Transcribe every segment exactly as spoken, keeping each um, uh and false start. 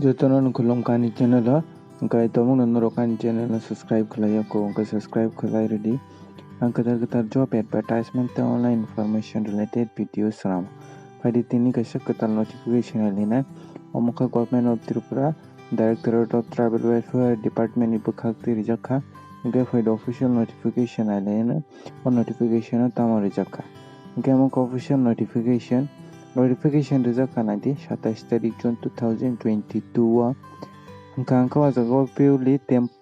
Jotono no khulumkha ani channel o, hwnkhe tabukno norok ani channel no subscribe khlai ya kho, hwnkhe subscribe khlai rwdi. Ang kwtal kwtal job advertisement tei online information related video swnam. Phaidi tini kaisa kwtal notification nai lina. Omo kha Government of Tripura, Directorate of Tribal Welfare Department ni bwkhak twi rijak kha. Hwnkhe phaidi official notification nai lina. O notification o tamo rijak kha. Hwnkhe omo kha official notification. Notification rijak kha naidi satais tarik June two thousand twenty-two o. Hwnkha hwnkhe o jaga o purely temp-,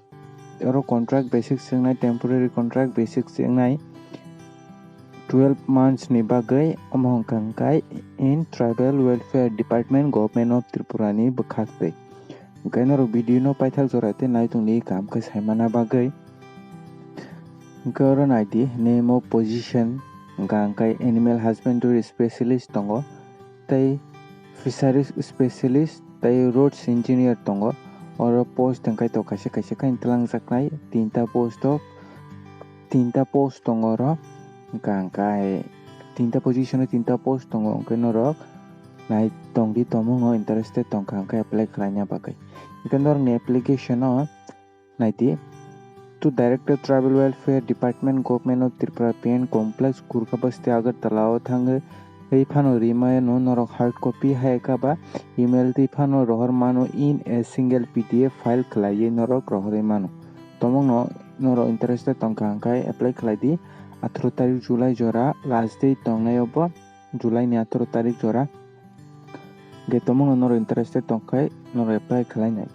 oro contract basis se wngnai, temporary contract basis se wngnai twelve months ni bagwi. Omo hwnkha hwnkhe in Tribal Welfare Department, Government of Tripura ni bwkhak twi. Hwnkhe norok video no paithak jora tei naitok ni kaham khe saimana bagwi. Hwnkhe oro naidi name of position hwnkha hwnkhe animal husbandry specialist tongo, tei fisheries specialist, tei roads engineer tongo. Oro post hwnkhe tok kaisa kaisa khe twlangjaknai tinta post o, tinta post tongo oro. Hwnkha hwnkhe tinta position o tinta post tongo, hwnkhe norok nai tongdi, tongmung o interested tongkha hwnkhe apply khlaina bagwi. Hwnkhe norokni application o naidi, to Director Tribal Welfare Department, Government of Tripura, P N Complex, Kurkha Basti, Agartala o thangwi phano rimano norok hard copy hai khe ba email twi phano rohor mano, in a single P D F file khlaiwi norok rohorwi mano. Tongmungno norok interested tongkha hwnkhe apply khlaidi. Atharo tarik July jora last date tongnai obo, July ni atharo tarik jora. Hwnkhe tongmungno norok interested tongkhai norok apply khlai nai.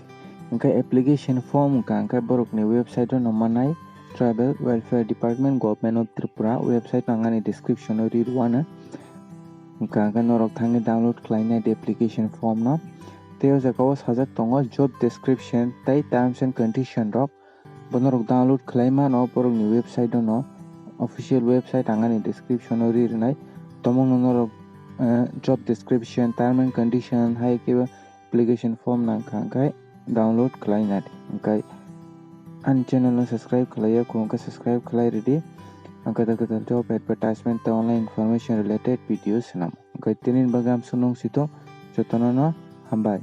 Hwnkhe application form hwnkha hwnkhe borokni website o no mannai, Tribal Welfare Department, Government of Tripura website ang ani description o ri rwano. Hwnkha hwnkhe norok thangwi download khlai nai di application form no. Tei o jaga o sajak tongo job description tei terms and condition rok. Bo norok download khlai mano borokni website o no, official website ang ani description o ri rwnai. Tongmungno norok, eh, job description, term and condition hai khe application form nangkha hwnkhe download khlai nai. Hwnkhe ani channel no subscribe khlai ya kho hwnkhe subscribe khlai rwdi. Ang kwtal kwtal job advertisement tei online information related video swnam. Hwnkhe tini bagwi amsuk nung sito, jotono no hambai.